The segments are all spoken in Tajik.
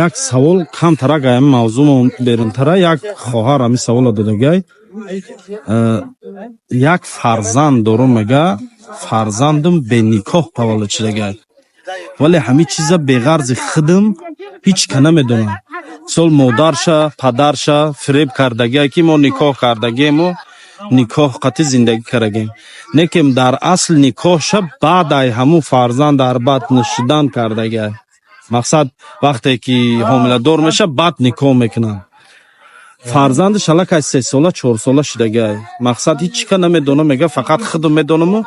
Як савол камтарак ами мавзӯъмон берунтара. Як хоҳар ами савола додагай. Як фарзанд дорум, мега, фарзандам беникоҳ таваллуд шудагай, вале ҳамин чиза беғарзи худам ҳеҷ ка намедонам. Мисол, модарша, падарша фиреб кардагиай, ки мо никоҳ кардагиему никоҳ қатъи зиндагӣ кардагем, лекин дар асл никоҳша баъд ай ҳамун фарзанд дар батн шудан кардагиай. Мақсад, вақте ки ҳомиладор меша, баъд никоҳ мекунанд. Фарзандаш аллакай 3 сола, 4 сола шудагиай. Мақсад, ҳеҷ ка намедонам, мега, фақат худам медонаму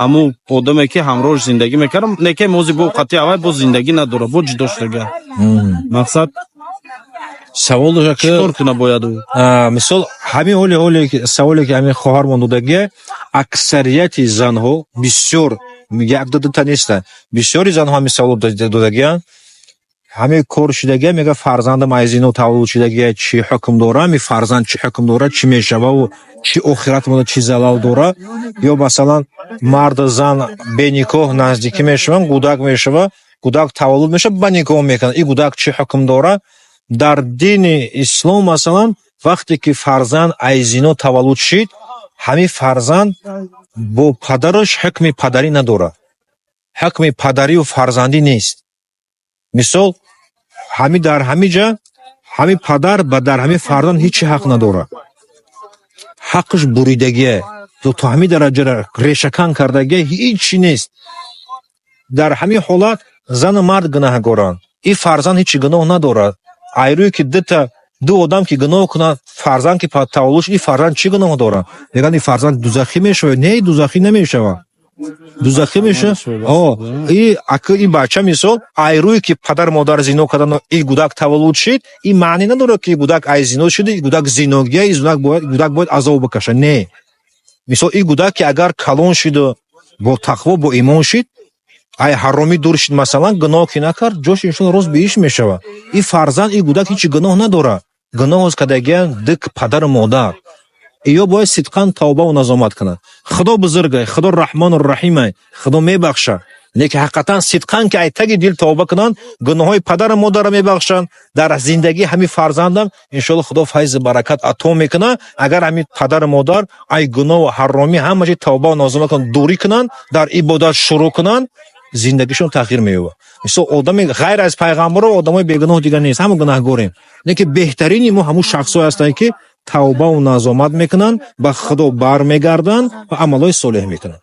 ҳамун одаме, ки ҳамроҳш зиндагӣ мекардам. Лекин мози бо қатъи аввай боз зиндагӣ надорад, бо ҷудо шудагиай. Мақсад, Савол чӣ кор куна бояд ӯ? Мисол, ҳамин ҳоле саволе, ки ҳамин хоҳармон додагия, аксарияти занҳо бисёр, як дута нестанд, бисёри занҳо ҳамин савол додагиянд. Ҳамин кор шудагия, мега, фарзандам аз зино таваллуд шудагия, чӣ ҳукм дора, ҳамин фарзанд чӣ ҳукм дора, чӣ мешававу чӣ охиратмонда чӣ залал дора? Ё масалан, марду зан беникоҳ наздикӣ мешаванд, гудак мешава, гудак таваллуд мешава, ба никоҳ мекунанд, ин гудак чӣ ҳукм дора? Дар дини ислом, масалан, вақте ки фарзанд аз зино таваллуд шид, ҳамин фарзанд бо падараш ҳукми падарӣ надорад, ҳукми падарию фарзандӣ нест. Мисол, ҳами дар ҳамин ҷа ҳамин падар ба дар ҳамин фарзанд ҳеҷ ҳақ надорад, ҳаққаш буридагие, то ҳамин дараҷара решакан кардагие, ҳеҷ нест. Дар ҳамин ҳолат зану мард гунаҳгоранд, ин фарзанд ҳеҷ гуноҳ надорад. Айрӯе ки дута ду одам ки гуноҳ кунанд, фарзанд ки таваллуд шуд, ин фарзанд чӣ гуноҳ дорад? Мегӯянд, ин фарзанд дузахӣ мешавад. Не, дузахӣ намешавад. Дузахӣ меша. О, и ака, ин бача, мисол, айрӯе ки падар модар зино кардан, ин гудак таваллуд шид, ин маъне надорад, ки гудак ай зино шуда, ин гудак зиногия, ин гудак бояд азоб бикашад. Не, мисол, ин гудак ки агар калон шиду бо тақво, бо имон шид, ай ҳаромӣ дур шид, масалан, гуноҳ ки накард, ҷош иншоалло рост биҳишт мешавад. Ин фарзанд, ин гудак ҳеҷ гуноҳ надорад. Гуноҳ кардагиян дик падару модар. Иё бояд сидқан тавбаву назомат кунад. Худо бузургай, Худо Раҳмону Раҳимай, Худо мебахшад. Лекин ҳақиқатан сидқан ки ай таги дил тавба кунанд, гуноҳҳои падару модарро мебахшанд. Дар зиндагии ҳамин фарзандам иншоалло Худо файзу баракат ато мекунад, агар ҳамин падару модар ай гуноҳу ҳаромӣ ҳама чи тавбаву назомат кунанд, дурӣ кунанд, дар ибодат шурӯъ кунанд, зиндагишон тағйир меёбад. Мисол, одами ғайр аз пайғамбаро одамои бегуноҳ дигар нест, ҳама гунаҳгорем. Лекин беҳтарини мо ҳамун шахсҳое ҳастанд, ки тавбаву назомат мекунанд, ба Худо бармегарданд ва амалҳои солеҳ мекунанд.